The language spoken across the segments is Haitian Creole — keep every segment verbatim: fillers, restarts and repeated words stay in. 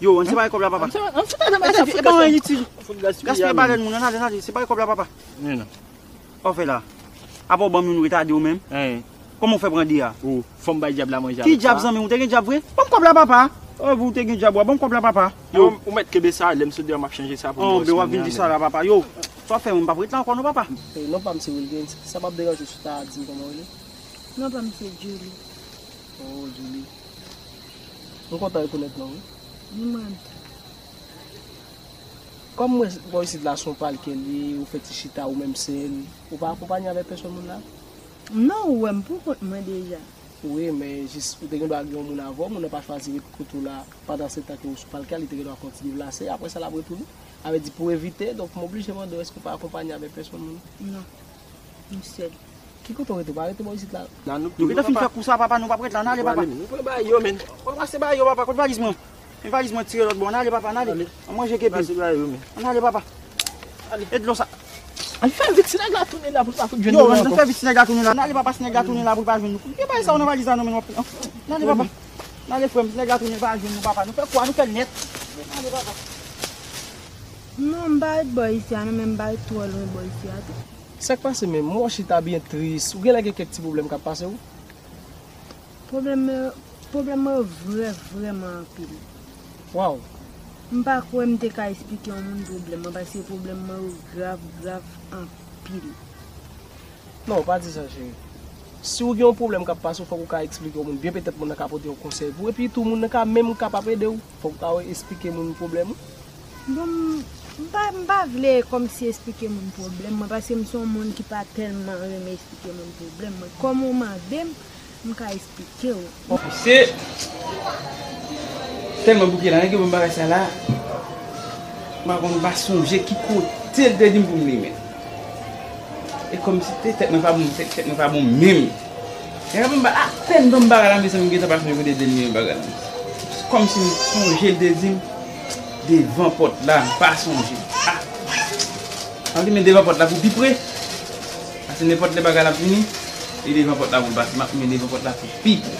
Yo, ann separe kòb la, papa. Ann separe, ann separe, ann separe. Epi, epi, ann itil. Gaspiye bagay moun, ann ale, ann ale, separe kòb la, papa. Sa w fè la? Apa w ban m youn retade w menm? Kòman w fè pran de a? Ou, fò m bay dyab la manje avèk sa. Ki dyab, zanmi? Ou te gen dyab vre? Ban m kòb la, papa. Oh, ou te gen dyab, wa, ban m kòb la, papa. Yo, ou mèt kenbe sa, lè m sot deyò m ap chanje sa pou mwen. Oh, ben w ap vin di sa la, papa. Yo, sa w fè, mwen m p ap ret la ankò non, papa. Eh, non pa m se Wilgens. Sa p ap deranje w si w ta di m kòman w rele? Non pa m se Julie. Oh, Julie. M kontan rekonèt non w wi. Ni mwen tou. Kòm m wè bò isit la se yon palke l ye, ou fè ti chita ou menm sèl, ou pa akonpanye avèk pèsòn moun la? Non, ou wè m pou kont mwen deja. Wi, men jis ou te gen dwa gen yon moun avè w, moun nan pa chwazi ret kote w la pandan se tan ke ou sou palke a, li te gen dwa kontinye plase, apre sa l ap retounen. Sa vle di pou evite, donk m oblije mande w èske ou pa akonpanye avèk pèsonn moun? Non, m sèl. Ki kote w rete? Ou pa rete bò isit la? La nou gentan fin fè kou sa, papa, nou p ap ret la. Ann ale, papa. Nou pran bagay yo, men. Pase bagay yo, papa. Kot valiz mwen? Men valiz mwen tire lòt bò. Ann ale, papa, ann ale. Ann manje kepi. Pase bagay yo, men. Ann ale, papa. E dlo sa. Al fè vit, si nèg la tounen la pou l pa fout jwenn nou ankò. Yo, ann fè vit, si nèg la tounen la. Ann ale, papa, si nèg la tounen la pou l pa jwenn nou. Ki bagay sa yo nan valiz la, non, men w ap, ann ale, papa. Ann ale, frè m, si nèg la tounen, l pa jwenn nou, papa. Nou fè kou a, nou fè l nèt. Ann ale, papa. Non, m pa ret bò isi a, non, men m pa ret twò lwen bò isi a tou. Sa k pase menm? M wè w chita byen tris. Ou genlè gen kèk ti pwoblèm k ap pase w? Pwoblèm mwen, pwoblèm mwen yo vrè, vrèman anpil. Waw! M pa kwè m te ka esplike yon moun pwoblèm mwen, paske pwoblèm mwen yo grav, grav anpil. Non, pa di sa, cheri. Si w gen yon pwoblèm k ap pase w, fòk ou ka esplike yon moun byen, petèt moun nan ka pote yon konsèy pou ou. Epi tou, moun nan ka menm kapab ede w. Fòk ou ka esplike moun pwoblèm ou. Bon, m, m pa, m pa vle kòmsi esplike moun pwoblèm mwen, paske m se yon moun ki pa tèlman renmen esplike moun pwoblèm mwen. Kòm ou mande m, m ka esplike w. Misye tèlman bouke la, nèg yo ban m bagay sa la, m pa konn, m pa sonje ki kote l te di m pou m li men. E kòmsi te tèt mwen pa bon, tèt, tèt mwen pa bon menm. Nèg la ban m ba-, apèn ban m bagay la, mezanmi, m gentan pa sonje kote l te di m bagay la. Kòmsi m sonje l te di m devan pòt la, m pa sonje. Ah! M ap limen devan pòt la pou pi pre. Paske nenpòt lè bagay la ap vini, e devan pòt la pou l pase. M ap limen devan pòt la pou pi pre.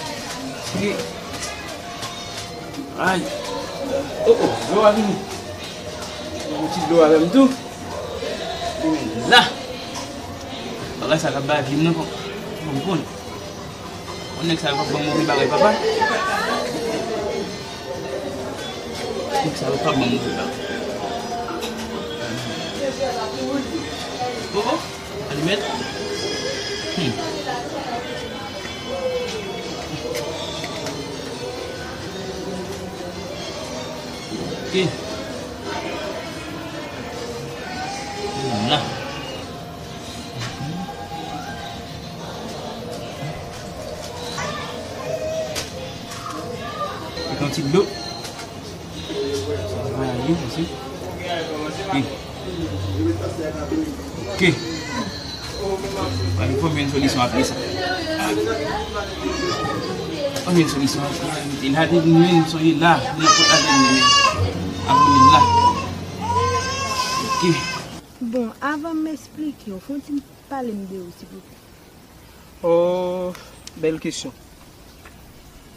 Ok. Ay. Oh, oh, dlo a vini. Yon ti dlo avè m tou. Limen la. Bagay sa k ap bay vi m nan, fò, fò m konn. Bon, nèg sa yo p ap ban m move bagay, papa. Nèg sa yo p ap ban m move bagay. Oh, oh, alimèt. Hmm. Ok. Vwala. Yon ti dlo. Sa va ale, mesye. Ok. Ok. Ann fòme yon solisyon apre sa. Fòme yon solisyon apre sa. E la, depi nou menm, soyez là. Nenpòt lè nou menm. Ap vini la. Ok. Bon, avan m esplike w, fò w ti pale m de ou, silvouplè. Oh, bèl kesyon.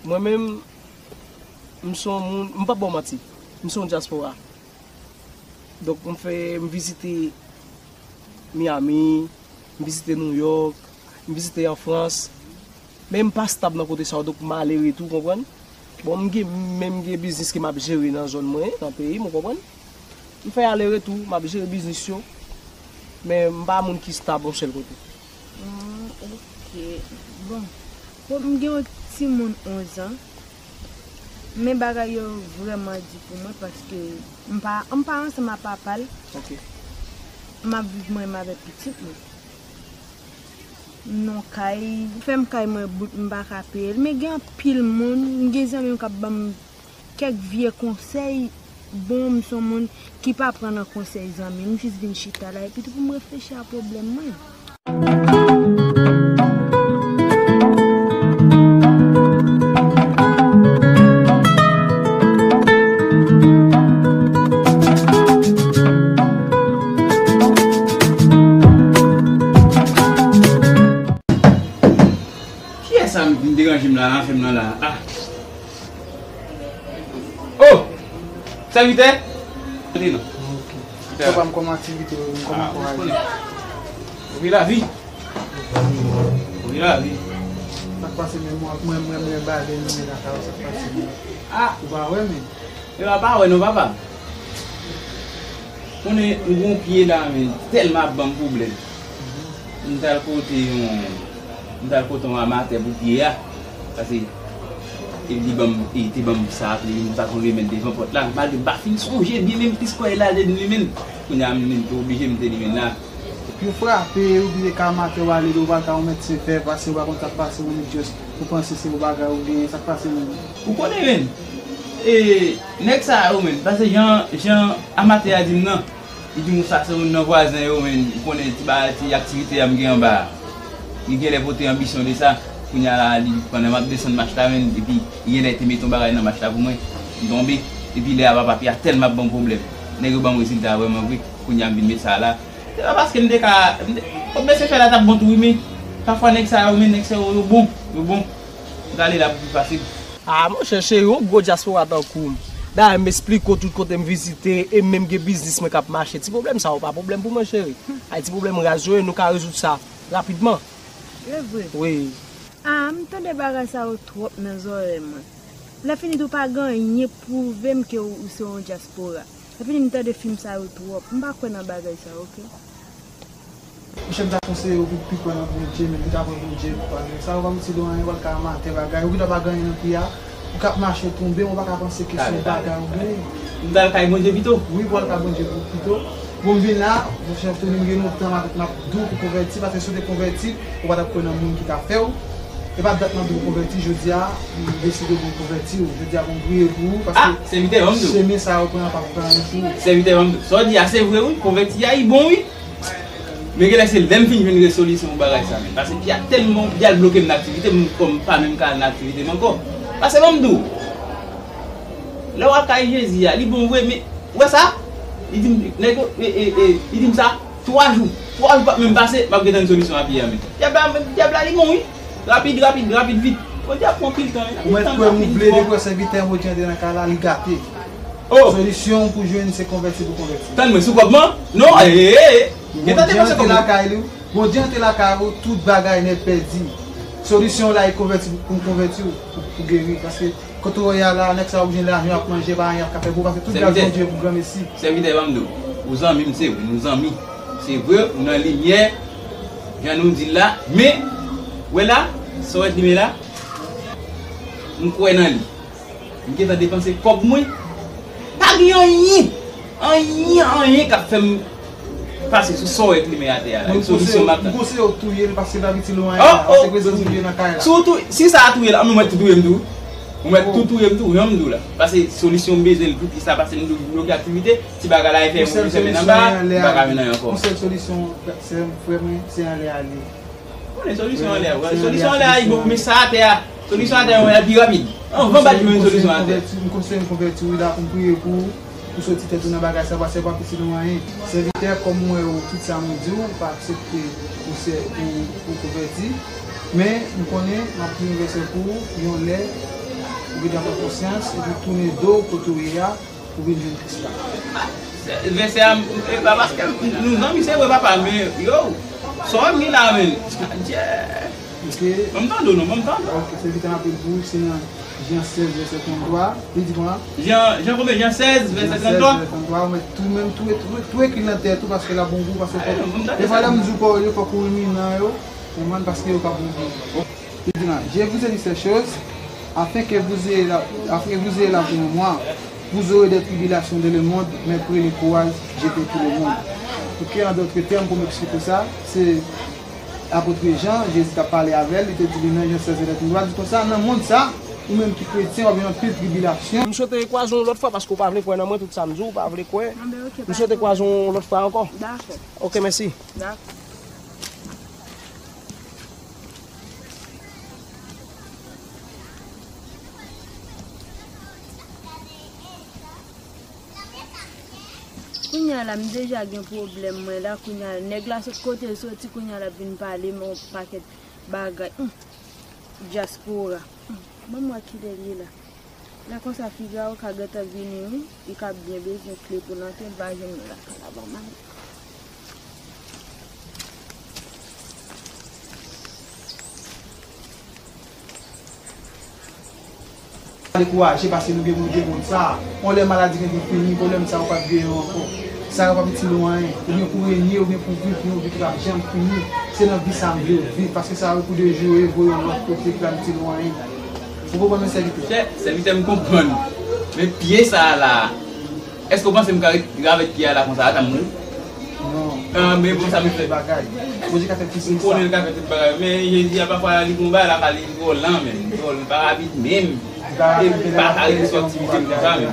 Mwen menm, m se yon moun, m p ap ba w manti, m se yon dyaspora. Donk, m fè, m vizite Miami, m vizite New York, m vizite an Frans. Men m pa stab nan kote sa yo, donk m ale retou, konprann? Bon, m gen, men m gen biznis ke m ap jere nan zòn mwen, nan peyi m, ou konprann? M fè ale retou, m ap jere biznis yo, men m pa moun ki stab yon sèl kote. Ah, ok. Bon. Bon, m gen yon timoun onz an. Men bagay yo vrèman di pou mwen paske m pa, m pa ansanm ak papa l. Ok. M ap viv mwen menm avèk pitit mwen. Non kay, fèm kay mwen bout m pa ka peye l. Men gen anpil moun, m gen zanmi m k ap ban m kèk vye konsèy. Bon, m se yon moun ki pa pran nan konsèy zanmi, m jis vin chita la epi tou pou m reflechi a pwoblèm mwen. Kiyès sa vin deranje m la, nan afè m nan la? Ah. Oh! Sèvitè? Antre non. Papa m, kòman aktivite yo, kòman kòray yo? Ou gen lavi? Ou gen lavi? Sa k pase menm, mwen, mwen, mwen, mwen, bale nou men lakay ou, sa k pase menm? Ah! Ou pa wè men? E pa pa wè non papa. Konnen m gon pye la men tèlman ap ban m pwoblèm. M t al pote yon m t al pote yon amatè pou pye a. Pase e li ban m e te ban m sa ap li sa kon remèd devan pòt la. Malgre m pa fin sonje byen men m plis kwè e lale m li menm. Kounye a m menm te oblije m te li menm la. Yo frape, yo bliye ka maten w ale, ou pa ka yon medsen fè, pase ou pa konn sa k pase, ou just ou panse se yon bagay ou genyen, sa k pase menm? Ou konnen menm, e, nèg sa yo menm, pase jan, jan amatè a di m nan, li di m sa se youn nan vwazen yo menm, ou konnen ti bagay, ti aktivite a m gen anba a. Li genlè pote anbisyon de sa, kounye a la, li, pandan m ap desann mach la menm, epi li genlè te mete yon bagay nan mach la pou mwen, m tonbe, epi lè a papa pye a tèlman ap ban m pwoblèm, nèg yo ban m rezilta a vrèman vre, kounye a m vin met sa la. Se pa paske m te ka, m te, kòb mesye fè la t ap bon tou wi, men pafwa nèg sa yo, men nèg sa yo, yo bon, yo bon. M t ale la pou pi fasil. Ah, monchè, cheri, yon gwo dyaspora tankou m. Dayè, m esplike w tout kote m vizite, e m menm gen biznis mwen k ap mache. Ti pwoblèm sa yo pa pwoblèm pou mwen, cheri. Ay, ti pwoblèm raz yo ye, nou ka rezoud sa rapidman. E vre? Wi. Ah, m tande bagay sa yo twòp nan zòrèy mwen. Lè fini tou pa gen anyen pwouve m ke ou, ou se yon dyaspora. Lè fini m tande fim sa yo twòp. M pa kwè nan bagay sa yo, oke? Monchè, m ta konseye w pou pi kwè nan Bondye, men li ta pran Bondye pou pale. Sa yo pa itil ou anyen, w al ka amatè bagay. Ou gentan pa gen anyen nan pi a, ou k ap mache tonbe, ou pa ka panse ke se yon bagay ou genyen. M t al kay Bondye pito. Wi, pou al kay Bondye pou pito. Bon, m vin la, monchè Tony, m gen lontan m ap, m ap di w pou konvèti, paske si w te konvèti, ou pa t ap kwè nan moun ki ka fè w. E pa dat m ap di w konvèti, jodi a, m deside pou m konvèti w. Jodi a pou m priye pou ou, paske Ah, sèvitè, ban m di w. Chemen sa yo pran pa pou pran anyen pou ou. Sèvitè, ban m di w. Sa w di a, se vre, wi. Konvèti a, li bon, wi. Men genlè se lè m fin jwenn resolisyon pou bagay sa menm. Pase pye a tèlman, pye a bloke m nan aktivite, m kòm pa menm ka al nan aktivite m ankò. Pase ban m di w, lè w al kay Jezi a, li bon vre, men, ou wè sa? Li di m, nèg yo, e, e, e, li di m sa, twa jou, twa jou p ap menm pase, m ap gentan jwenn solisyon a pye a menm. Dyab la, dyab la, li bon, wi. Rapid, rapid, rapid, vit. Bondye ap pran pil tan, wi. Ou mèt kwè m vle, depi w wè sèvitè Bondye antre nan kay la, li gate. Oh! Solisyon pou jwenn se konvèti pou konvèti. Tann mwen, sou kòb mwen? Non, e, e, e. Gentan depanse kòb mwen. Lakay li, Bondye antre lakay ou, tout bagay nèt pèdi. Solisyon la e konvèti pou konvèti ou, pou, pou geri. Paske kote w ye a la, nèg sa yo oblije lajan y ap manje, pa anyen y ap ka fè pou ou, paske tout gras Bondye pou granmesi. Sèvitè, ban m di w, ou zanmi m, se vre, nou zanmi. Se vre, ou nan limyè, jan nou di l la, men, wè la, sa w wè li men la, m kwè nan li. M gentan depanse kòb mwen. Pa gen anyen, anyen, anyen k ap fè m pase sou sa w wè klimen atè a la. Yon solisyon m ap tann. M konseye w touye l paske l ap itil ou anyen la. Se prezans Bondye nan kay la. Si w tou, si sa a touye l, anben ou mèt tou touye m tou. Ou mèt tou touye m tou, jan m di w la. Paske solisyon m bezwen l pou ki sa, paske m bloke aktivite. Ti bagay la e fè moun fèmen anba, m pa ka vin anyen ankò. Yon sèl solisyon, sè m, frè mwen, se anlè ale. Konnen solisyon anlè a, solisyon anlè a, li bon, men sa atè a, solisyon atè a, li pi rapid. Anvan bat jwenn solisyon atè. M konseye m konvèti wi la pou m priye pou ou, pou soti tèt ou nan bagay sa, paske w p ap itil ou anyen. Sèvitè, kòm mwen wè w, tout sa mwen di w, ou pa aksepte pou sè, pou, pou konvèti. Men, m konnen, m ap priye yon vèsè pou ou, yon lè, ou gentan pran konsyans, epi tounen do w kote w ye a, ou vin jwenn Kris la. Vèsè a, e pa paske nou zanmi, se vre papa, men yo, sa w ap gen la, men, Adye. Ban m tande w non, ban m tande w. Ok, sèvitè, m ap li pou ou, se nan Jan sèz, vèsè tranntwa, li di kòman? Jan, Jan konbyen? Jan sèz, vèsè tranntwa? Jan sèz, vèsè tranntwa, ou mèt tou menm, tou, tou, tou ekri l nan tèt ou, paske l ap bon pou ou, paske fòk, defwa lè m di w pawòl yo, fòk ou rimine yo, konprann, paske yo ka bon pou ou. Li di la, je vous ai dit ces choses, Afin que vous ayez la, afin que vous ayez la joie en moi, vous aurez des tribulations dans le monde, mais prenez courage, j'ai vaincu le monde. Ok, en d'autres termes, pou m eksplike sa, se apot Jan, Jezi t ap pale avè l, li te di li nan Jan sèz vèsè trannde, li di konsa, nan mond sa, ou menm ki kretyen, w ap jwenn anpil tribilasyon. M swete kwaze w yon lòt fwa, paske w pa vle kwè nan mwen, tout sa m di w, w pa vle kwè. Ah, ben, ok, m swete kwaze w yon lòt fwa ankò. Dakò. Ok, mèsi. Dakò. Kounye a la, m deja gen pwoblèm mwen la, kounye a, nèg la sot kote l soti, kounye a l ap vin pale m yon pakèt bagay. Hum, dyaspora. Hum, ban m wè kilè l ye la. Lè konsa, Figaro ka gentan vini, wi. Li ka byen bezwen kle pou l antre, l pa jwenn li lakay la, ban m ale. Pa dekouraje, paske nou gen pou nou gen mond sa. Yon lè maladi gen pou fini, pwoblèm sa yo p ap genyen ankò. Sa yo p ap itil ou anyen. Ou gen pou renye, ou gen pou viv, gen yon vi ki p ap janm fini. Se nan vi sa m vle w viv, paske sa yo pou de jou yo voye w yon lòt kote ki p ap itil ou anyen. Ou konprann mwen, sèvitè? Chè, sèvitè, m konprann. Men pye sa a la, èske w panse m ka ret ravèt pye a la konsa, ata m mouri? Non. Ah, men bon, sa m fè. Bagay. Bondye ka fè plis ke sa. M konnen l ka fè tout bagay. Men Jezi a pafwa li gon bagay la, li vòlan, men. Li vòlan, li pa rapid menm. Li pa rapid, e li pa ka ret sòti vit konsa, men.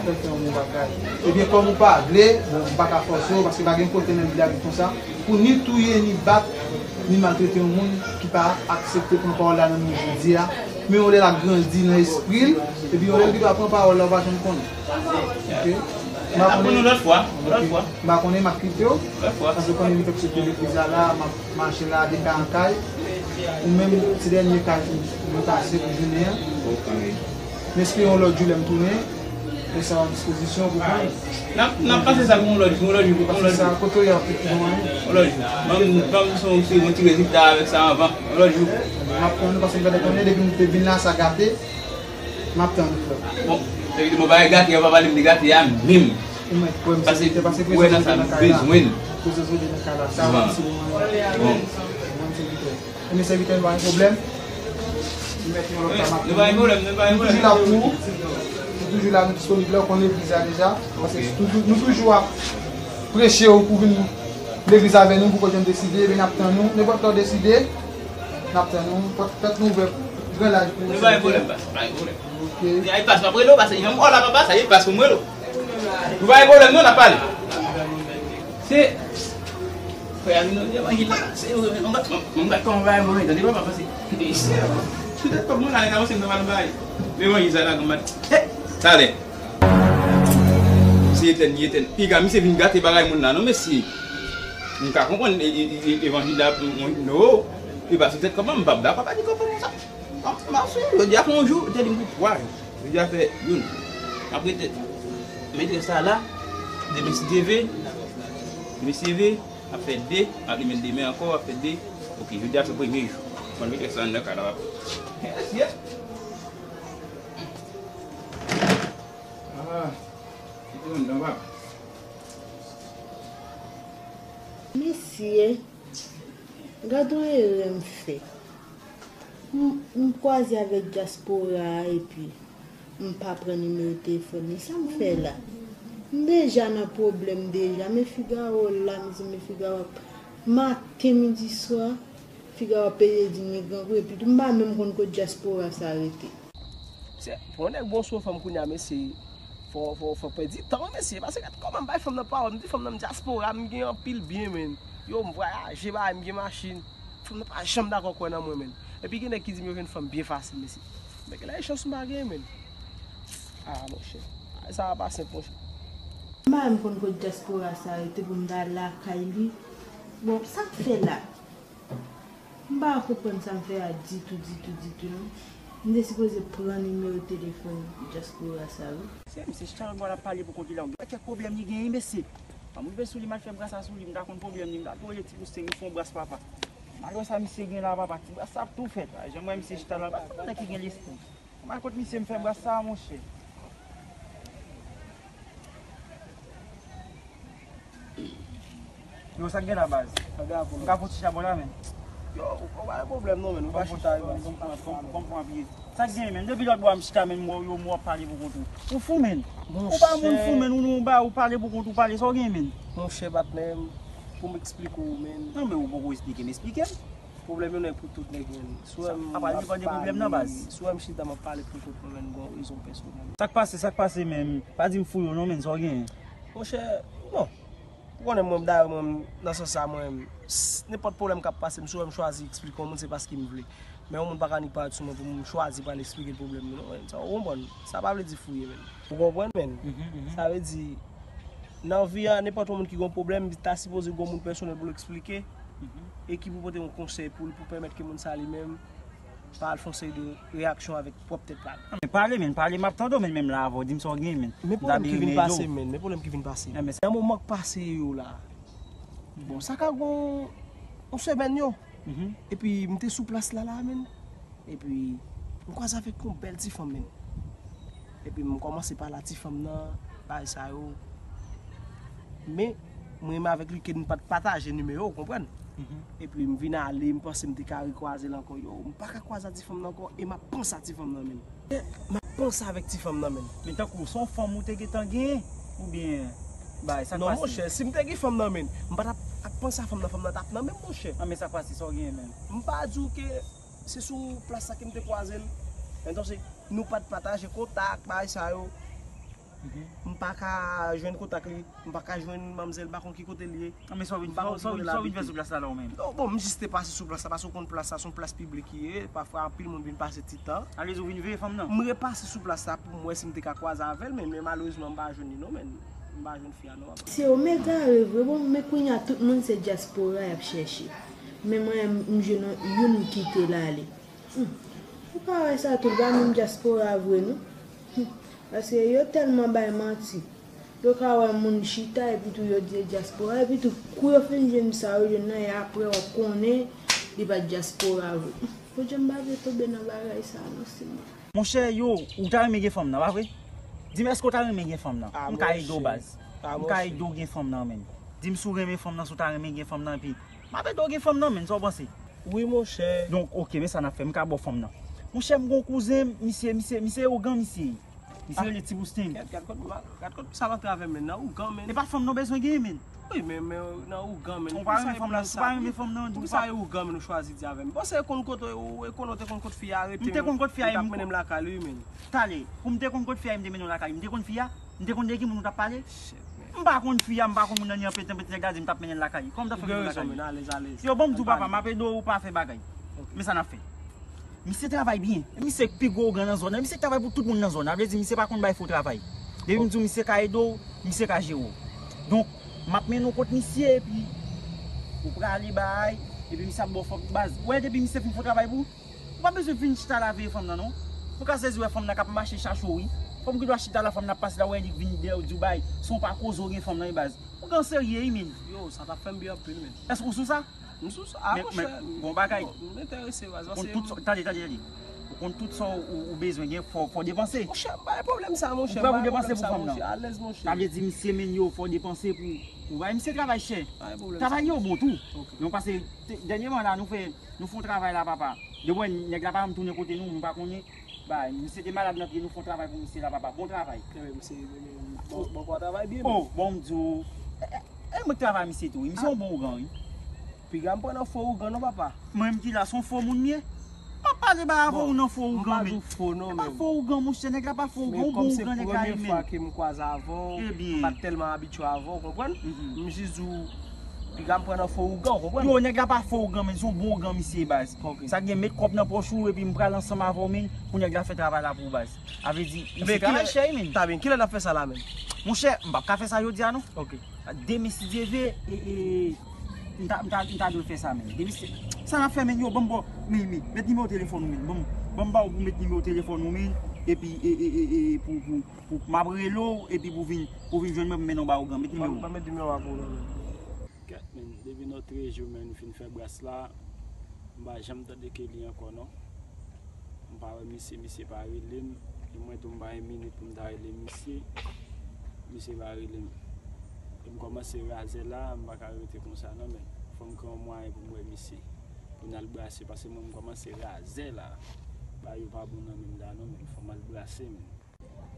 Ebyen, kòm ou pa vle, bon, m pa ka fòse w, paske pa gen kote nan Bib la ki konsa. Pou ni touye, ni bat, ni maltrete yon moun ki pa aksepte pran pawòl la nan men w jodi a. Men yon lè l ap grandi nan espri l, epi yon lè l gen dwa pran pawòl la, ou pa janm konnen. Ok? M ap konnen lòt fwa, lòt fwa. M pa konnen, m ap kite w. Lòt fwa. Paske konnen li fèk soti legliz la, la, m ap mache la, de kay an kay. Ou menm, se dènye kay pou nou pase pou jounen an. Ok. M espere yon lòt jou lè m tounen. Mete sa a dispozisyon pou pran. N ap, n ap pase sa pou yon lòt jou, yon lòt jou, yon lòt jou. Pase sa kote w ye ap pi bon, wi. Yon lòt jou. Ban m, ban m son, se yon ti rezilta avèk sa anvan. Yon lòt jou. M ap tann ou paske m gentan konnen depi m te vin la sa gate. M ap tann ou, frè. Bon, se ki di mwen pa gate, yo pa pale m de gate a menm. Ou mèt kwè m se, paske prezans ou te nan kay la. Prezans ou te nan kay la. Sa va, se bon. Bon. Bon, se ki fè. Ebyen, sèvitè, nou pa gen pwoblèm. Nou mèt yon lòt tan, m ap tann nou. Nou pa gen pwoblèm, nou pa gen pwoblèm. Nou toujou la pou ou. Nou toujou la, nou disponib la, ou konn legliz la deja. Paske nou toujou, nou toujou ap preche ou pou vin legliz avè nou, pou w pa janm deside, ebyen, n ap tann ou. Nenpòt lè w deside, n ap tann ou. Pòt, pòt nou ouvè gran laj pou ou, sèvitè. Nou pa gen pwoblèm, pas, pa gen pwoblèm. Ok. Ay, pas, m ap rele w, pas, janm w la, papa, sa ye, pas, pou m rele w. Nou pa gen pwoblèm, non, n ap pale. Se Frè a vin nan levanjil la, se yo, mwen, mwen, mwen, mwen, kòman bagay mwen, tande papa, pase. Petèt kòb mwen la, nèg avanse m nan mal bagay. Levanjil sa la, granmad. Eh, talè. Se etèn, li etèn. Piga, misye vin gate bagay moun la, non, mesye. M ka konprann, e, e, e, evanjil la, mwen, no. E pa se tèt kòb mwen, m p ap dakò, pa di kòb mwen sa. M ap, m ap sou, jodi a fè yon jou, te di m pou twa jou. Jodi a fè youn. M ap rete. Metre sa la, demen si Dye vle, demen si Dye vle, ap fè de, ap li met demen ankò, ap fè de. Ok, jodi a se premye jou. Mwen mete sa anndan kay la, papa. Yes, yes. Ah, kite anndan, papa. Mesye, gad yon erè m fè. M, m kwaze avèk dyaspora a epi m pa pran nimewo telefòn li. Sa m fè la? M deja nan pwoblèm deja. Men Figaro la, mezanmi, Figaro ap maten, midi, swa, Figaro ap peye di m li grangou, epi tou m pa menm konn kot dyaspora sa rete. Se, pou yon nèg bon sou fanm kounye a, mesye, fò, fò, fò pèdi tan, mesye, paske gad kòman m bay fanm nan pawòl, m di fanm nan m dyaspora, m gen anpil byen, men. Yo, m vwayaje, bay, m gen machin. Fanm nan pa janm dakò kwè nan mwen, men. Epi gen nèg ki di m yo jwenn fanm byen fasil, mesye. Men genlè e chans m pa genyen, men. Ah, monchè. Sa a pa senp, monchè. M pa menm konn kot dyaspora sa rete pou m ta lakay li. Bon, sa k fè la? M pa konprann sa m fè a ditou, ditou, ditou, non. M te sipoze pran nimewo telefòn dyaspora sa, wi. Se misye chita nan bò l ap pale pou kont li la. Wè kèk pwoblèm li genyen, mesye. An m rive sou li, m al fè brasa sou li, m ta konn pwoblèm li, m ta tou rele ti Poustin, m fè yon bras papa. M al wè sa misye gen la, papa, ti bras sa ap tou fèt. Jan m wè misye chita la, pa konn nan ki gen lespri. M al kot misye, m fè bras sa, monchè. Yo, sa k gen la, baz? M ka fè yon ti chabon la, men. Yo, ou pa gen pwoblèm non, men. Ou pa chita, yo. Ban m pran pye. Sa k gen, menn? Depi lòt bò a m chita, menn, m wè w, yo, m wè w ap pale pou kont ou. Ou fou, menn. Ou pa moun fou, menn. Ou nan yon ba, ou pale pou kont ou, pale sa w gen, menn. Monchè, patnè m, pou m eksplike w, menn. Non, men ou poko eksplike m, eksplike m. Pwoblèm yo nèg pou tout nèg, menn. Si w wè m ap pale, si w wè m chita, m ap pale pou kont mwen, menn, m gen yon rezon pèsonèl. Sa k pase, sa k pase, menn? Pa di m fou yo non, menn, sa w gen? Monchè, bon. Ou konnen mwen, dayè mwen, nan sans sa, mwen, s- nenpòt pwoblèm k ap pase m, si w wè m chwazi eksplike yon moun, se paske m vle. Men yon moun pa ka annik parèt sou mwen pou m chwazi pral eksplike l pwoblèm mwen, non, menn. Sa, ou konprann? Sa pa vle di fou ye, menn. Ou konprann, menn? Sa vle di, nan vi a, nenpòt yon moun ki gen yon pwoblèm, li ta sipoze gen yon moun pèsonèl pou l eksplike, e ki pou pote yon konsèy pou l, pou pèmèt ke moun sa li menm pa al fè yon seri de reyaksyon avèk pwòp tèt pa l. Men pale, menn, pale, m ap tande w, menn, menm la avè w, di m sa w gen, menn. Men pwoblèm ki vin pase, menn, men pwoblèm ki vin pase. Nan moman k pase yo la, bon, sa ka gon yon semèn yo. Epi m te sou plas la, la, menn. Epi m kwaze avèk yon bèl ti fanm, menn. Epi m kòmanse pale a ti fanm nan, bagay sa yo. Men, mwen menm avèk li ke n pa t pataje nimewo, w konprann? Epi m vin ale, m panse m te ka rekwaze l ankò. Yo, m pa ka kwaze a ti fanm nan ankò, e m ap panse a ti fanm nan, menn. M ap panse avèk ti fanm nan, menn. Men tankou, se yon fanm ou te gentan genyen, oubyen, bay, sa k pase? Non, monchè, si m te gen fanm nan, menn, m pa t ap, ap panse a fanm nan, fanm nan t ap nan men m, monchè. An, men sa k pase, sa w genyen, menn? M pa di w ke se sou plas la ke m te kwaze l. Entonse, nou pa t pataje kontak, bagay sa yo. M pa ka jwenn kontak li, m pa ka jwenn manmzèl, m pa konn ki kote l ye. An, men sa w vin, sa w vin fè sou plas la la ou menm? Non, bon, m jis te pase sou plas la, paske w konn plas la, se yon plas piblik li ye, pafwa anpil moun vin pase ti tan. Alèz ou vin veye fanm nan? M repase sou plas la pou m wè si m te ka kwaze avè l, men, men malerezman, m pa jwenn li non, men m pa jwenn fi a non, papa. Se yo m egare vre, bon, men kounye a tout moun se dyaspora y ap chèche. Men mwen, m jwenn youn m kite l ale. Hmm. Ou ka wè sa tou, l pa menm dyaspora vre non. Hmm. Paske yo tèlman bay manti. Yo ka wè moun chita epi tou yo di se dyaspora, epi tou kou yo fin jwenn sa yo jwenn nan, e apre w ap konnen li pa t dyaspora vre. Hmm. Bondye m pa vle tonbe nan bagay sa non, Senyè. Monchè, yo, ou ta renmen gen fanm nan, pa vre? Di m, èske w ta renmen gen fanm nan? M ka ede w, baz. M ka ede w gen fanm nan, menn. Di m si w renmen fanm nan, si w ta renmen gen fanm nan, epi m ap ede w gen fanm nan, menn, sa w panse? Wi, monchè. Donk, oke, men sa n ap fè, m ka ba w fanm nan. Monchè, m gen yon kouzen m, misye, misye, misye ougan, misye. Misye rele Ti Boustin. Gad, gad kot, gad kot sa rantre avè m, menn, nan ougan, menn. E pa fanm nan w bezwen genyen, menn. Wi, men, men nan ougan, menn. Ou pa renmen fanm nan, ou pa renmen fanm nan, di w pa. Poukisa e ougan, menn, ou chwazi di avè m? Bon, se konn kote, ou, e konn ou te konn kot fi a rete, menn. M te konn kot fi a ye, m t ap mennen m lakay li, menn. Talè, pou m te konn kot fi a ye, m te mennen w lakay li. M te konn fi a? M te konn de ki moun ou t ap pale? M pa konn fi a, m pa konn moun nan, ni anpete, anpete nèg la di m t ap mennen l lakay li. Kòman m t ap fè mennen l lakay li? Yo, bon, m di w, papa, m ap ede w, ou pa fè bagay. Men sa n ap fè. Misye travay byen. Misye pi gwo ougan nan zòn nan. Misye travay pou tout moun nan zòn nan. Vle di, misye pa konn bay fo travay. Depi m di w misye ka ede w, misye ka jere w. Donk, m ap mennen w kot misye, epi ou prale bay, epi misye ap ba w fòk baz. Ou wè, depi misye fin fè yon travay pou ou, ou pa bezwen vin chita la veye fanm nan, non. Ou ka sezi wè fanm nan k ap mache chache w, wi. Fanm ki dwa chita la, fanm nan ap pase la, ou wè li vin dèyè w, di w bay, se yon pa koze w gen fanm nan, wi, baz. Ougan serye, wi, menn. Yo, sa t ap fè m byen anpil, menn. Èske w sou sa? M sou sa, a, monchè. Bon bagay. M enterese, baz. Ou konn tout sa, tande, tande, tande. Ou konn tout sa ou, ou bezwen gen, fò, fò depanse. Monchè, pa gen pwoblèm sa, monchè. Ou prè pou depanse pou fanm nan? Alèz, monchè. Sa vle di, misye, menn, yo, fò depanse pou, pou bay misye travay chè. Travay yo bon tou. Nou pase, dènyèman la, nou fè, nou fè yon travay la, papa. Depi nèg la pa janm tounen kote nou, nou pa konnen. Bay, misye te malad nan pye, nou fè yon travay pou misye la, papa. Bon travay. Bon, bon, travay byen. Oh, bon, m di w. E, e, e mwen k travay misye tou, wi. Misye yon bon ougan, wi. Piga m pran nan fo ougan non, papa. Mwen menm ki la, se yon fo moun m ye. M ap pale bay avè w nan fo ougan, men. E pa fo ougan, monchè, nèg la pa fo ougan, yon bon ougan nèg la ye, men. Ebyen. M pa t tèlman abitye avè w, konprann? M jis di w, piga m pran nan fo ougan, konprann? Yo, nèg la pa fo ougan, men, se yon bon ougan misye ye, baz. Sa gen, met kòb nan pòch ou, epi m pral ansanm avè w, men, pou nèg la fè travay la pou ou, baz. A vle di, misye travay chè, wi, men. Ta byen, kilè n ap fè sa la, men? Monchè, m p ap ka fè sa jodi a, non. Demen, si Dye vle, e, e, m ta, m ta, m ta dwe fè sa, men. Depi se, sa n ap fè, men, yo, ban m ba w, men, men, met nimewo telefòn ou, men. Ban m, ban m ba w pou met nimewo telefòn ou, men. Epi, e, e, e, e, pou, pou, pou, m ap rele w, epi pou vin, pou vin jwenn mwen, pou mennen w ba ougan. Met nimewo. Ban m met nimewo a pou ou, non, men. Kèt, men, depi nou treze jou, men, nou fin fè bras la, m pa janm tande ke li ankò, non. M pa wè misye, misye pa rele m. E mwen tou, m pa gen minit pou m ta rele misye. Misye pa rele m. E m kòmanse razè la, m pa ka rete konsa non, men. Fò m gen yon mwayen pou m wè misye. Pou n al brase, paske mwen, m kòmanse razè la. Bagay yo pa bon nan men m la non, men fò m al brase, men.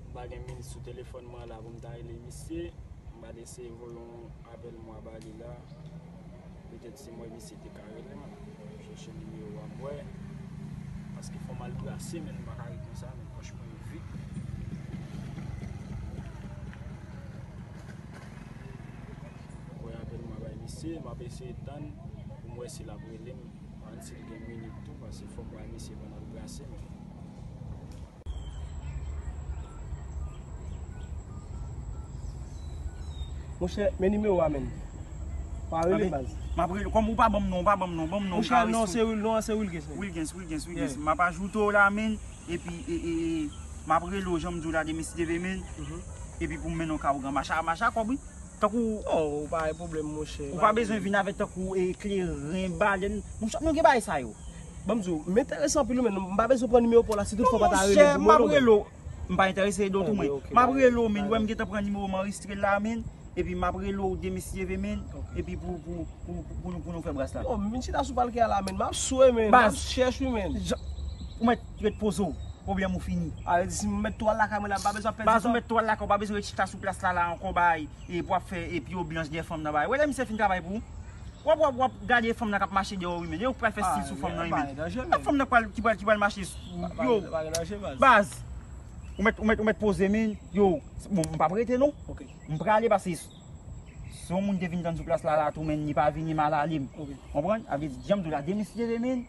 M pa gen minit sou telefòn mwen la pou m ta rele misye. M pral eseye voye yon apèl mwen ba li la. Petèt si m wè misye te ka rele m. Chèche nimewo a m wè. Paske fò m al brase, men m pa ka ret konsa, men pòch mwen yo vid. Voye apèl mwen bay misye, m ap eseye tann pou m wè si l ap rele m. Ann si l gen minit tou, paske fò m wè misye pandan l brase m. Monchè, men nimewo a, menn. Pa rele baz. M ap rele, kòm ou pa ban m non, ou pa ban m non, ban m non, m ka rele. Monchè, non, se Wil, non, se Wilgens, menn. Wilgens, Wilgens, Wilgens. Yeah. M ap ajoute w la, menn. Epi, e, e, e, m ap rele w, jan m di w la, demen si Dye vle, menn. Mhm. Epi pou m mennen w ka ougan, macha, macha kòb, wi. Tankou. Oh, pa gen pwoblèm, monchè. Ou pa bezwen vin avèk tankou ekleren, balèn. Monchè, nou gen bagay sa yo. Ban m di w, m enterese anpil, wi, men m pa bezwen pran nimewo pa w la, si toutfwa w pa ta rele m pou m rele w, men. M pa enterese ede w tou, mwen. M ap rele w, men, wè m gentan pran nimewo, m anrejistre l la, men. Epi m ap rele w demen si Dye vle, men. Epi pou, pou, pou, pou, pou nou, pou nou fè bras la. Yo, m vin chita sou palke a la, men. M ap swe, men. M ap chèch, wi, men. Ou mèt ret poze w. Pwoblèm ou fini. A, vle di si m mèt tou al lakay mwen la, m pa bezwen pèdi tan. Baz, ou mèt tou al lakay, ou pa bezwen ret chita sou plas la, la ankò, bay, e pou ap fè, epi yo blanch dèyè fanm nan, bay. Wè lè misye fin travay pou ou. W ap, w ap, w ap gade fanm nan k ap mache dèyè w, wi, men. Yo pral fè stil sou fanm nan, wi, men. Ak fanm nan k pral, ki pral, ki pral mache. Yo, baz. Ou mèt, ou mèt, ou mèt poze, men. Yo, bon, m p ap rete, non. M prale, paske si yon moun te vin tann sou plas la, la, tou, men, li pa vini, m al ale m. Konprann? A vle di, jan m di w la, demen si Dye vle, men,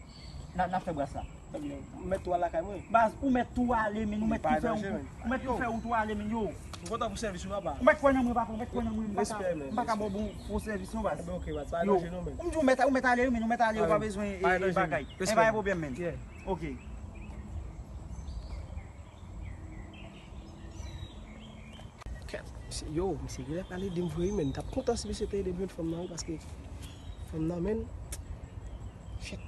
n a, n a fè bras la. Ou mèt tou al lakay mwen. Baz, ou mèt tou ale, men, ou mèt tou fè wout, ou mèt tou fè wout ou ale, men, yo. M kontan pou sèvis ou, papa. Ou mèt kwè nan mwen, papa, ou mèt kwè nan mwen, m pa ka, m pa ka ba w bon fo sèvis, non, baz. Enben, ok, baz, pa gen danje, non, men. M di w mèt, ou mèt ale, wi, men, ou mèt ale, ou pa bezwen, e, bagay. Enben, pa gen pwoblèm, men. Ok. Kèt, misye, yo, misye genlè pral ede m vre, wi, men. M t ap kontan si misye te ede m jwenn fanm nan, wi, paske fanm nan, men, shit.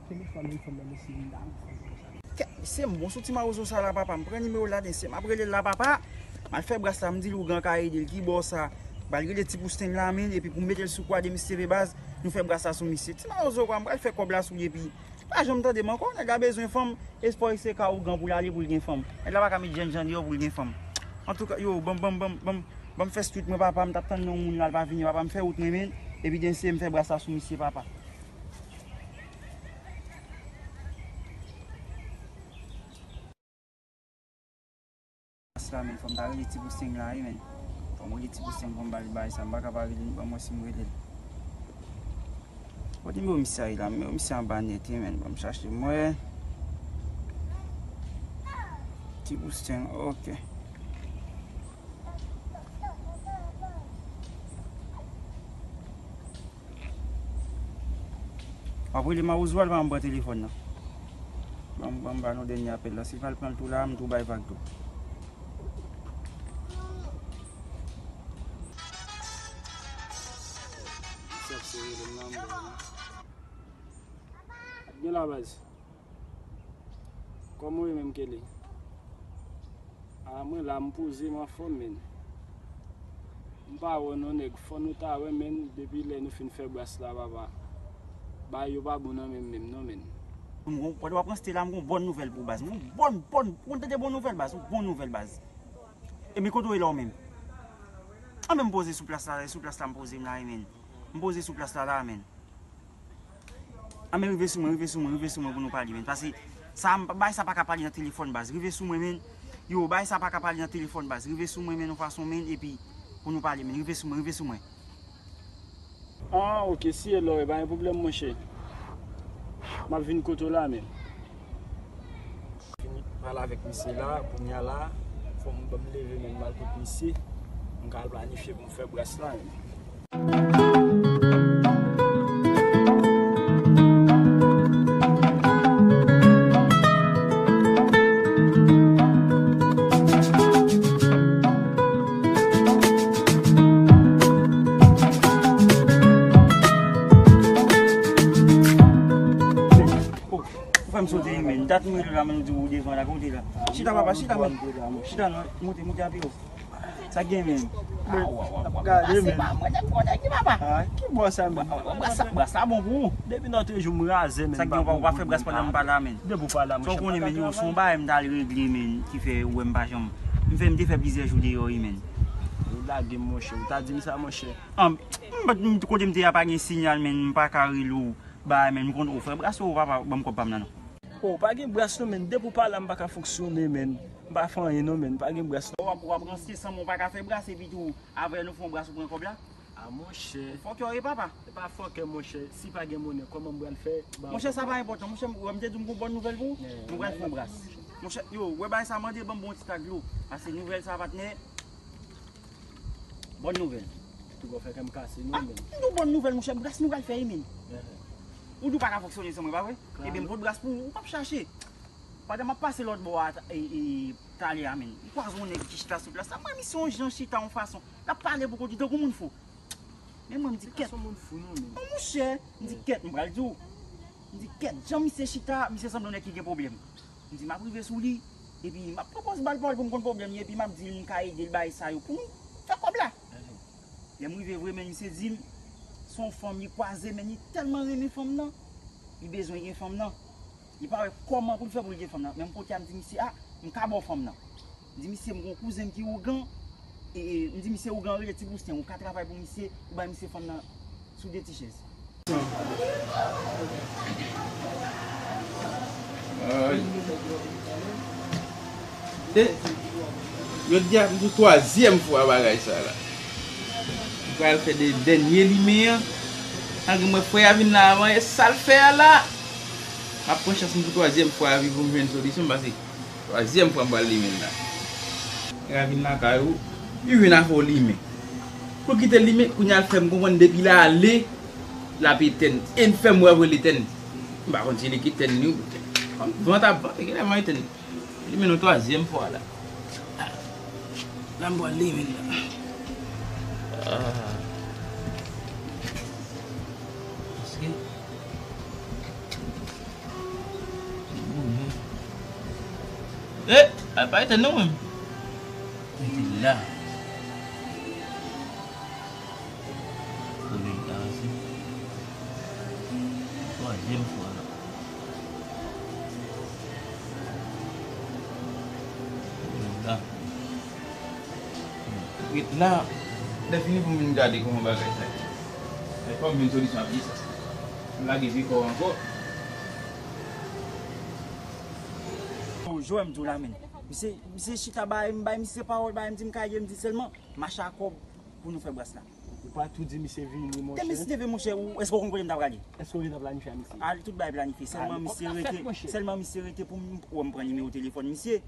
Premye fwa m wè fanm nan, mesye, m ta ap fè konsa. Kèt, mesye, m bon sou ti mawozo sa la, papa. M pran nimewo ladan, mesye, m ap rele l la, papa. M al fè bras la, m di l ougan ka ede l, ki bò sa. M pral rele ti pousteng la, men, epi pou m mete l sou kwa demen si Dye vle, baz, nou fè bras la sou misye. Ti mawozo, kwa, m pral fè kòb la sou li, epi pa janm tande m ankò, nèg la bezwen fanm, espwa se ka ougan pou l ale pou l gen fanm. Nèg la pa ka met jènjan deyò pou l gen fanm. Antouka, yo, ban m, ban m, ban m, ban m, ban m fè street mwen, papa, m t ap tann yon moun la, l pa vini, papa, m fè wout mwen, men, epi demen si Dye vle m fè bras la sou misye, papa. Bas la, men, fò m ta rele ti pousteng la, wi, men. Fò m rele ti pousteng, fò m ba li bagay sa, m pa ka pa rele l, ban m wè si m rele l. Kote nimewo misye a ye la? Nimewo misye anba nèt, wi, men. Ban m chache, m wè. Ti pousteng, ok. W ap rele mawozo a, l pa janm pran telefòn nan. Ban m, ban m ba nou dènye apèl la. Si l pa al pran l tou la, m tou bay vag tou. Sa se rele m nan, m ba nou. Gen la, baz. Kòman w ye menm, Kelly? A, mwen la, m poze, m anfòm, men. M pa wè w non, nèg. Fò nou ta wè, men, depi lè nou fin fè bras la, papa. Bagay yo pa bon nan men m menm non, men. M gon, pandan w ap ranste la, m gon bòn nouvèl pou w, baz. M gon bòn, bòn, ou konn tande bon nouvèl, baz? Yon bon nouvèl, baz. Ebyen, kote w ye la, ou menm? Anben, m poze sou plas la, sou plas la, m poze m la, men. M poze sou plas la, la, men. Anben, rive sou mwen, rive sou mwen, rive sou mwen pou nou pale, men. Paske sa, bagay sa pa ka pale nan telefòn, baz. Rive sou mwen, men. Yo, bagay sa pa ka pale nan telefòn, baz. Rive sou mwen, men, yon fason, men, epi pou nou pale, men. Rive sou mwen, rive sou mwen. Ah, ok, si e lò, e pa gen pwoblèm, monchè. M ap vin kote w la, men. Fini pale avèk misye la, kounye a la, fò m, ban m leve, men, m al kot misye. M ka al planifye pou m fè bras la, men. Ou fè m sote wi, men. Dat m rele w la, men, ou di w devan la, kote la? Chita, papa, chita, men. Chita, non, monte, monte a pye w. Sa gen, men? Ah, w ap gade, men. Mwen te konnen ki papa. Ah, ki bò sa, men? Bras la, bras la bon pou ou. Depi nan te jou m raze, men. Sa gen, w pa fè bras pandan m pa la, men. Depi w pa la, monchè. Sa w konnen, men, yo, se yon bagay m t al regle, men, ki fè ou wè m pa janm. M fè, m te fè plizyè jou deyò, wi, men. Ou lage m, monchè. Ou ta di m sa, monchè. An, m, m, kote m te a pa gen siyal, men, m pa ka rele w, bagay, men, m konn ou fè bras ou papa, ban m kòb pa m nan, non. Oh, pa gen bras non, men. Depi w pa la, m pa ka fonksyone, men. M pa fè anyen non, men. Pa gen bras non. W ap, w ap ranse san mwen, w pa ka fè bras, epi tou, apre nou fè yon bras, ou pran kòb la? Ah, monchè. Fòkè w ye, papa. E pa fòkè, monchè. Si pa gen monnen, kòman m pral fè? Monchè, sa pa enpòtan. Monchè, m te di m gon bòn nouvèl pou ou. Nou pral fè yon bras. Monchè, yo, wè bagay sa mande, ban m bon ti tak dlo. Pase nouvèl sa, patnè. Bòn nouvèl. Tou gon fè kè m kase non, men. Ah, nou bòn nouvèl, monchè. Bras nou pral fè, men. Ou di w pa ka fonksyone san mwen, pa vre? Ebyen, m pot bras pou ou, ou p ap chache. Pandan m ap pase lòt bò a, e, e, talè a, men, m kwaze yon nèg ki chita sou plas la. Mwen, misye yon jan chita yon fason. L ap pale pou kont li tankou moun fou. Men mwen, m di, kèt. Sa se yon moun fou, non, men. Non, monchè, m di, kèt, m pral di w. M di, kèt, jan misye chita, misye sanble yon nèg ki gen pwoblèm. M di, m ap rive sou li, epi m ap pran pòz ba l pawòl pou m konn pwoblèm li, epi m ap di l m ka ede l bay sa yo pou nou fè kòb la. Lè m rive vre, men misye di m, se yon fanm li kwaze, men li tèlman renmen fanm nan, li bezwen gen fanm nan. Li pa wè kòman pou l fè pou l gen fanm nan. Men m pote a, m di misye, a, m ka ba w fanm nan. M di misye, m gon kouzen m ki ougan, e, e, m di misye, ougan rele Ti Bousten, ou ka travay pou misye, ou bay misye fanm nan sou de ti chèz. Ay. E, jodi a, m sou twazyèm fwa bagay sa la. M pral fè de dènye limen an. Malgre m wè frè a vin la avan, e sa l fè a la. M ap pran chans m pou twazyèm fwa a pou m jwenn solisyon, paske twazyèm fwa m pral limen l la. Nèg la vin lakay ou, li vin afè w limen. Pou l kite l limen, kounye a l fè m konprann depi l ale, l ap etèn. E l fè m wè vre l etèn. M pa konn si li ki etèn li ou. Kòm van t ap vante, genlè van etèn. Limen nou twazyèm fwa la. La m pral limen l la. Ah. Paske Bonè. Eh, al pa etèn non, menm. Mete l la. Kolèg la, se twazyèm fwa la. Kolèg la. Ret la, lè fini pou m vin gade kòman bagay sa ye. Lè fò m jwenn solisyon a pye sa. M lage vye kò ankò. Yo, Joel, m di w la, men. Misye, misye chita bay, m bay misye pawòl, bay, m di m ka ede, m di sèlman, mache a kòb pou nou fè bras la. Ou pa tou di misye vini, monchè. Te misye te vini, monchè, ou, èske w konn kote m ta prale? Èske w gentan planifye a misye? Al, tout bagay planifye. Sèlman misye rete, sèlman misye rete pou m, pou m pran nimewo telefòn misye.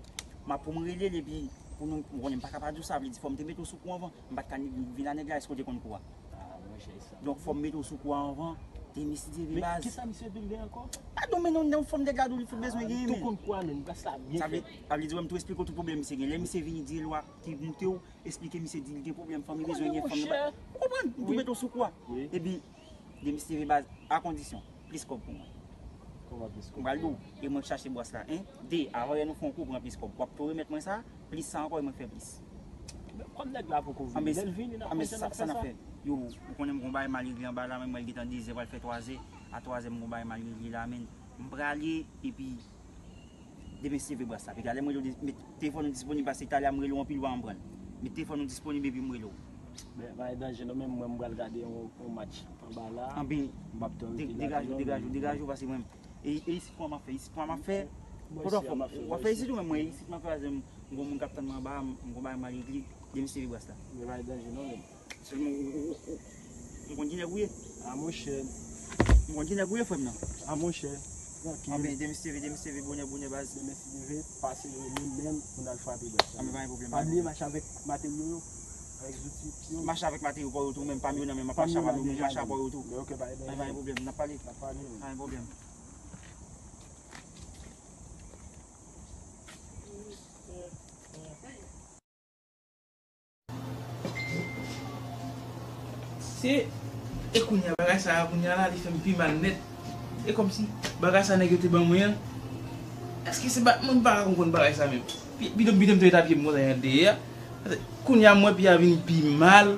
M ap pou m rele l, epi pou nou, ou konnen m pa ka pa di w sa, vle di fò m te mete w sou kou anvan. M pa t ka ni vin a nèg la, èske w te konn kou a? Ah, monchè, sa. Donk, fò m mete w sou kou a anvan. Te misye te vini baz. Men kisa misye vin gen ankò? Padon, men non, non, fò m te gade w, li fout bezwen genyen, men. Ou tou konn kou a, men bras la byen fèt. Sa vle, sa vle di, wè, m tou esplike w tout pwoblèm misye gen. Lè misye vini, di l w a, ki moute w, esplike misye, di l gen pwoblèm fanmi, bezwen gen fanm nan. Ou konprann? M tou mete w sou kou a. Epi, de misye vin baz, a kondisyon, plis kòb pou mwen. Kòman plis kòb? M pral di w, e mwen k chache bras la, en. De, avan yè nou fè yon kou, pran plis kòb. W ap tou remèt mwen sa, plis sa ankò, e mwen k fè plis. Men kòm nèg la poko vini, lè l vini, n ap kontinye n ap fè sa. Yo, ou konnen m gon bagay m al regle anba la, men mwen l gentan dezè, pral fè twazè, a twazè m gon bagay m al regle la, men m prale, epi demen si Dye vle bras la. Piga lè m rele w, met telefòn ou disponib, paske talè a m rele w anpil, ou pa janm pran l. Met telefòn ou disponib epi m rele w. Men pa gen danje non, men mwen m pral gade yon, yon match anba la. Anben, m p ap tann de-, degaje w, degaje w, degaje w, paske mwen, e, e isit pou m ap fè, isit pou m ap fè. Kote w ap fè, w ap fè isit ou menm, mwen isit m ap fè, paske m gon moun k ap tann mwen anba, m gon bagay m al regle, demen si Dye vle bras la. Men pa gen danje non, men. Sèlman ou, ou, ou, ou konn ki nèg ou ye? A, monchè. M konn ki nèg ou ye, frè m nan. A, monchè. Trankil. Anben, demen si Dye vle, demen si Dye vle, bonè, bonè, baz. Demen si Dye vle, pase rele m menm pou n al frape bèt sa. Anben, pa gen pwoblèm. Pa bliye mache avèk materyo yo, avèk zouti yo. Mache avèk materyo pa w yo tou, menm pa m yo nan men, m ap mache a pa m yo, m mache a pa w yo tou. Men ok, pa gen pwoblèm, n ap pale. N ap pale. Pa gen pwoblèm. Se, e kounye a bagay sa a, kounye a la, li fè m pi mal nèt. E kòmsi bagay sa nèg yo te ban mwen an, èske se ba-, mwen m pa ka konprann bagay sa menm. Pi, bidon, bidon m te met a pye m konsa an dèyè a. Kounye a m wè peyi a vin pi mal.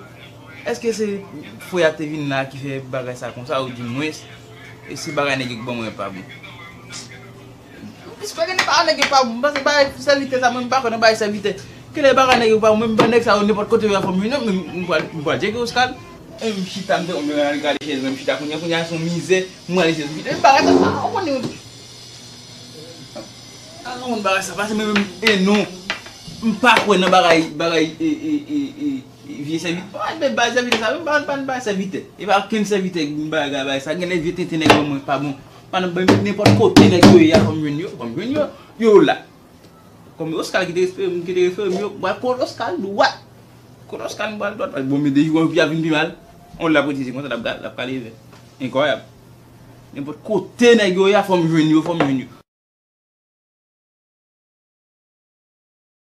Èske se frè a te vin la ki fè bagay sa konsa, ou di mwens, e se bagay nèg yo ki ban mwen pa bon? Piske gen bagay nèg yo pa bon, m panse bagay sèvitè sa, mwen m pa kwè nan bagay sèvitè. Kile bagay nèg yo pa bon, menm nèg sa yo nenpòt kote yo a fò m jwenn yo, men m pral, m pral tcheke Oscar. E m chita, m te, m al gade chèz mwen, m chita kounye a, kounye a se yon mizè, m rale chèz m chita. E bagay sa, sa, ou konnen, a, ou konn bagay sa pase, men menm, e non. M pa kwè nan bagay, bagay, e, e, e, e, vye sèvitè. Pa bay sèvitè sa, m pa, pa, pa bay sèvitè. E pa okenn sèvitè m bay, bay, bay sa. Gen de vye tenten nèg yo mwen pa bon. Pa nan bay nenpòt kote nèg yo ye a, fò m jwenn yo, fò m jwenn yo. Yo la. Kòm Oscar ki te espere m, ki te espere m yo, m pral kole Oscar dwat. Kole Oscar m pral dwat. Bon, men de jou an pi a vin pi mal. On la pwetezi konsa, l ap, l ap ka leve. Enkwayab. Nenpòt kote nèg yo ye a, fò m jwenn yo, fò m jwenn yo.